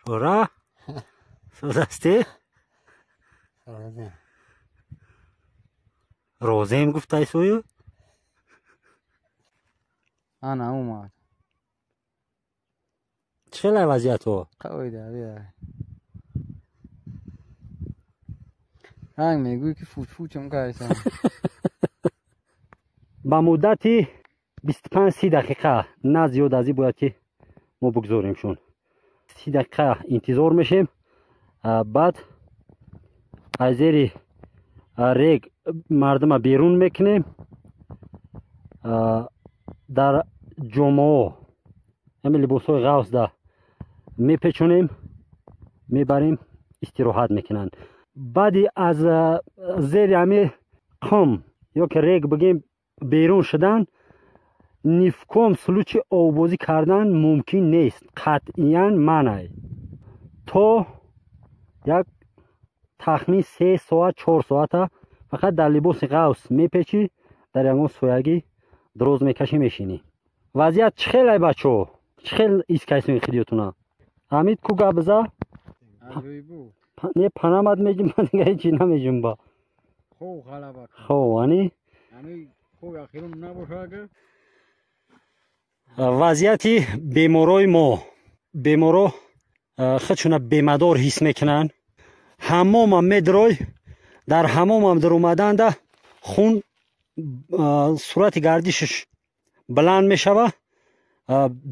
Ура! Созастӣ? Розем гуфтай сӯю? Ана омад. Чӣ хелай вазъиятҳо? Қоида бия. Ранг мегӯй ки футфутам кайсам. Ба муддати 25-30 дақиқа на зиёд аз ин бояд ки мо бигзоремшон. 30 дақиқа интизор мешем, баъд аз зери рег мардума берун мекунем. Дар ҷомаҳо ҳамин либосҳои ғафсда мепечонем, мебарем, истироҳат мекунанд. Баъди аз зери ҳамин қум ё ки рег бигем берун шудан, ни в коем случае оббозӣ кардан мумкин нест, қатъиян манъ. То як тахмин 3 соат 4 соата фақат дар либоси ғафс мепечӣ, дар ягон соягӣ дроз мекашӣ, мешинӣ. Вазъият чӣ хел ай бачаҳо? Чӣ хел ҳис кайсони хидиётуна? Ҳамид ку гап биза? Не панамат меҷумба, дига ҳечи намеҷумба. Хов ғалаба. Хов, ани? Вазъияти беморои мо. Беморо худшуна бемадор ҳис мекунанд. Ҳамомам медрой, дар ҳамомам даромаданда хун суръати гардишаш баланд мешава,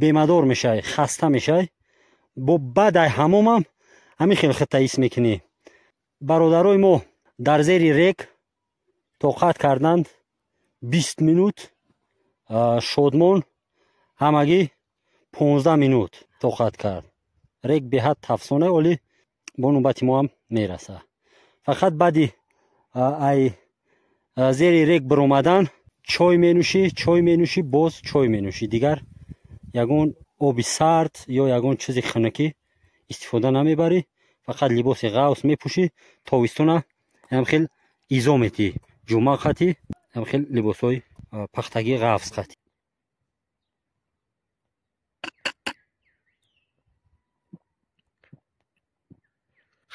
бемадор мешавӣ, хаста мешавӣ. Бо баъд ай ҳамомам ҳамин хел худта ҳис мекунӣ. Бародарои мо дар зери рег тоқат карданд 20 минут, Шодмон ҳамагӣ 15 минут тоқат кард. Рег беҳад тафсона, оли бо нӯбати мо ҳам мераса. Фақат баъди ай зери рег биромадан чой менӯшӣ, чой менӯшӣ, боз чой менӯшӣ. Дигар ягон оби сард ё ягон чизи хунукӣ истифода намебарӣ, фақат либоси ғафс мепӯшӣ. Тобистона ҳам хел изо метӣ, ҷума қатӣ, ҳам хел либосҳои пахтагии ғафс қатӣ.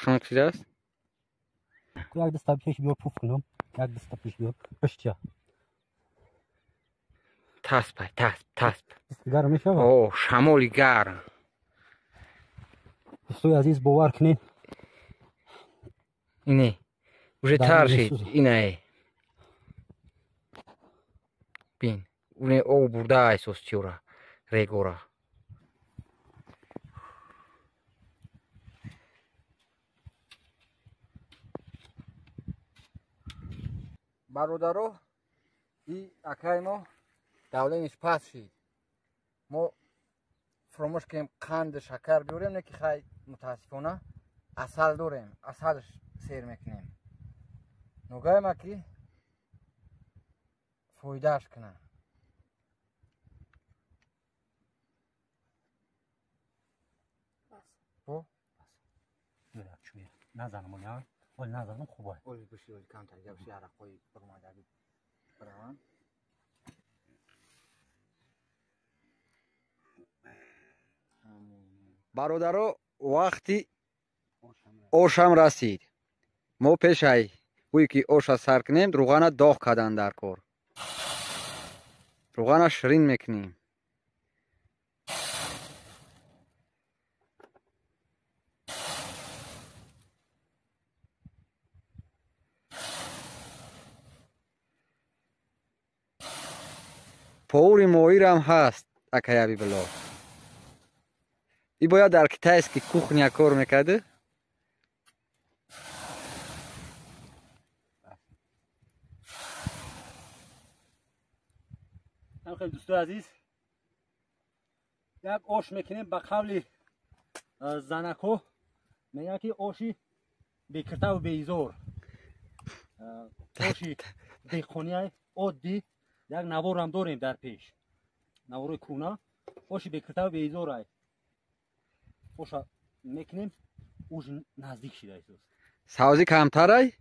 Хунук шудааст? Як даста пеш биё, пуф кунам, як даста пеш биё, пуштя. Таспай, тасп, тасп. Гарм мешавад? О, шамоли гарм. Дӯстои азиз, бовар кунед. Ине, уже тар шид, инае. Бин, уне об бурда айсос тиёра, регора. Бародаро, и акай мо давлениш паст шид. Мо фуромӯш кунем қанду шакар биёрем, не ки хай мутаассифона асал дорем, асалш сер мекунем. Нугайма ки фоидааш кунам. Бо? Назанам, оли, оли назанам хубай. Оли биши, оли камтар гапши арақои баромадаги бираванд. Бародаро, вақти ошам расид. Мо пешай ӯе ки оша сар кунем, рӯғана доғ кардан дар кор. Рӯғана ширин мекунем. Повари моҳирам ҳаст, акай Ҳабибулло. И бояд дар китайский кухня кор мекард. Хеле дӯстои азиз, як ош мекунем ба қавли занакҳо, мегӯянд ки оши бекиртаву беизор, оши деҳқониай оддӣ. Як наворам дорем дар пеш, наворои кӯна, оши бекиртаву беизорай. Оша мекунем, уж наздик шида исос. Савзи камтарай,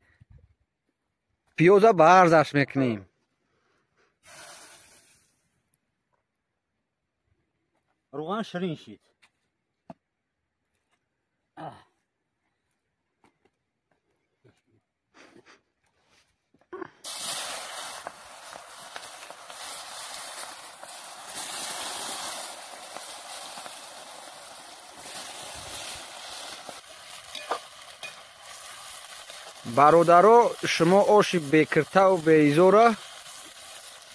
пиёза барзаш мекунем. Рӯған ширин шид. Бародаро, шумо оши бекиртаву беизора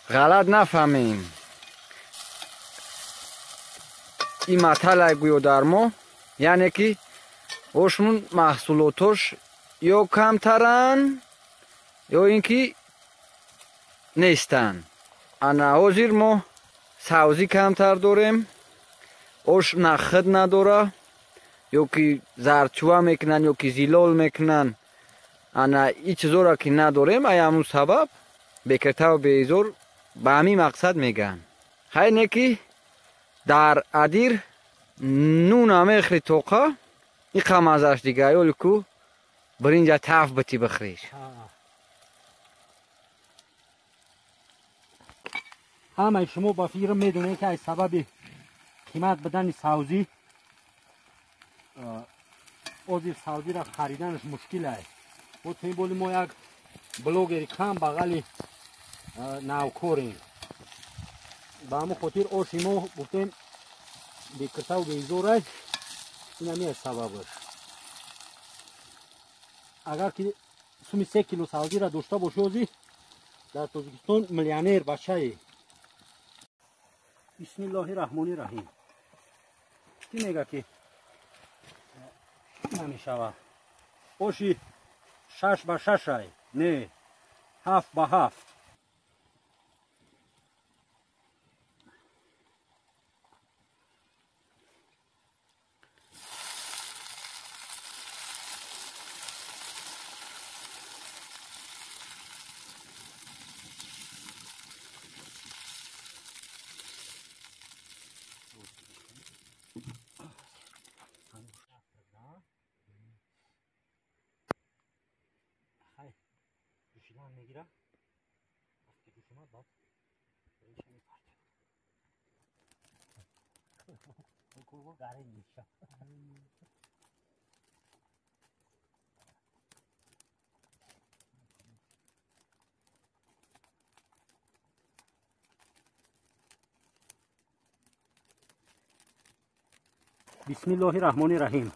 ғалат нафаҳмем. Ин маталай гӯё дар мо, яъне ки ошмун маҳсулотош ё камтаранд, ё ин ки нестанд. Ана ҳозир мо савзӣ камтар дорем, ош нахид надора, ё ки зардчува мекунанд, ё ки зилол мекунанд. Ана ин чизоро ки надорем, ай ҳамун сабаб бекиртаву беизор ба ҳамин мақсад мегӯянд. Хайр не ки дар адир нуна мехӯри тоқа, иқа маззаш дига, ёли ку биринҷа таф битӣ бихӯриш. Ҳамаи шумо ба фикр медонед, ки аз сабаби қимат будани савзӣ ҳозир савзиро хариданаш мушкил аст. Бо тин боли мо як блогери кам бағали навкорем. Ба ҳамон хотир оши мо гуфтем бекиртаву беизор аст. Ин ҳамин аст сабабаш. Агар ки суми 3 кило савзиро дошта бошӣ, ҳозир дар Тоҷикистон миллионер бачае. Бисмиллоҳи раҳмони раҳим. Кӣ мега ки намешавад? Оши 6 ба 6 ай, не 7 ба 7. Мегира вақте ки шума баъд Бисмиллоҳи раҳмони раҳим.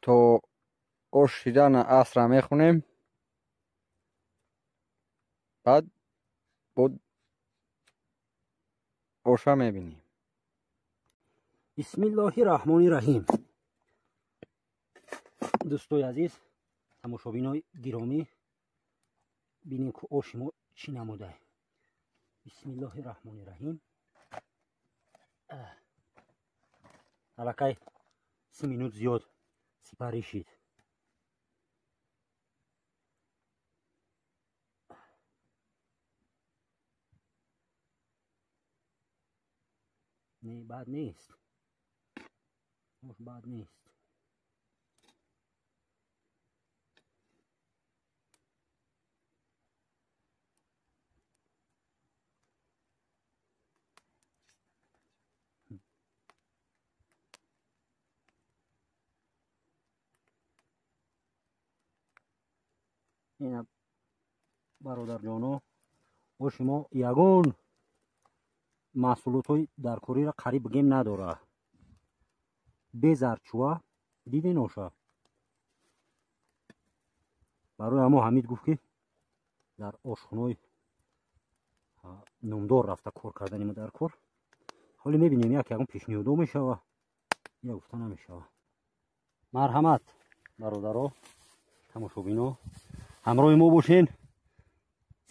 То ош шидана асра мехонем, баъд бо оша мебинем. Бисмиллоҳи раҳмони раҳим. Дӯстои азиз, тамошобинои гиромӣ, бинем ки оши мо чӣ намудае. Бисмиллоҳи раҳмони раҳим. Аллакай 30 минут зиёд сипарӣ шид. Не, бад нест. Ош бад нест. Ина бародарҷоно, оши мо ягон маҳсулотҳои даркориро қариб бигем надорад. Бе зардчува диден оша. Барои ҳамо Ҳамид гуфт, ки дар ошхонаи номдор рафта кор кардани мо дар кор. Ҳоле мебинем, як ягон пешниҳодо мешава, я гуфта намешава. Марҳамат, бародаро, тамошобино, ҳамроҳи мо бошен.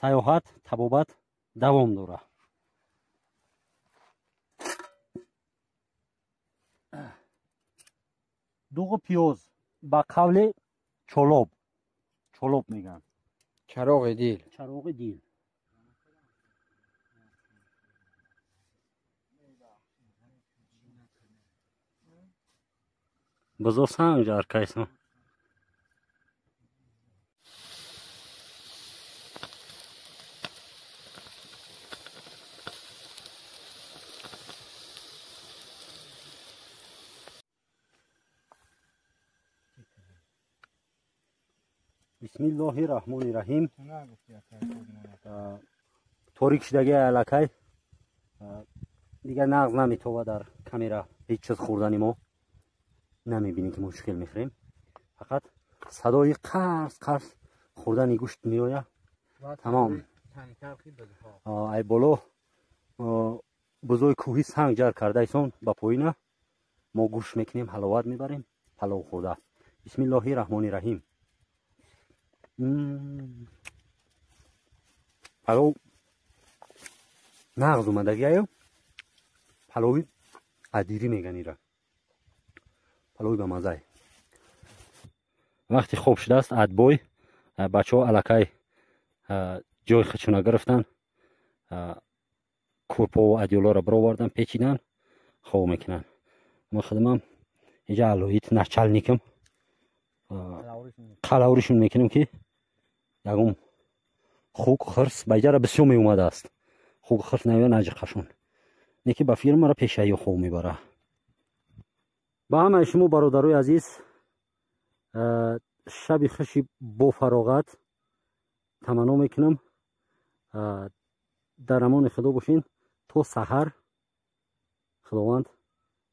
Саёҳат, табобат давом дорад. Дуғу пиёз ба қавли чолоб, чолоб мегӯянд. Чароғи дил. Чароғи дил. Бузо санг ҷар кайсон. Бисмиллоҳи раҳмони раҳим. Торик шудаги аллакай дигар нағз наметова дар камера ҳеҷ чиз хӯрдани мо намебинӣ ки мо чӣ хел мехӯрем. Фақат садои қарс қарс хӯрдани гӯшт меояд. Тамом. Ай боло бузои кӯҳӣ санг ҷар кардаисон ба поина мо гӯш мекунем, ҳаловат мебарем палов хӯрда. Бисмиллоҳи раҳмони раҳим. Палов нағз омадагиаю палови адирӣ меган ира. Палови ба мазай. Вақти хоб шудааст адбой бачаҳо аллакай ҷои худшона гирифтан, кӯрпову адёлоро бировардан, печидан, хоб мекунанд. Ма худамам инҷа алоит начальникам қалавришон мекунем ки ягон хук хирс ба иҷара бисёр меомадааст. Хук хирс наёя наҷиқашон. Не ки ба фирмаро пешаё хоб мебара. Ба ҳамаи шумо бародарои азиз шаби хуши бофароғат таманно мекунам. Дар амони Худо бошин то саҳар. Худованд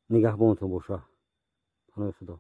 нигаҳбонтон боша. Паноҳи Худо.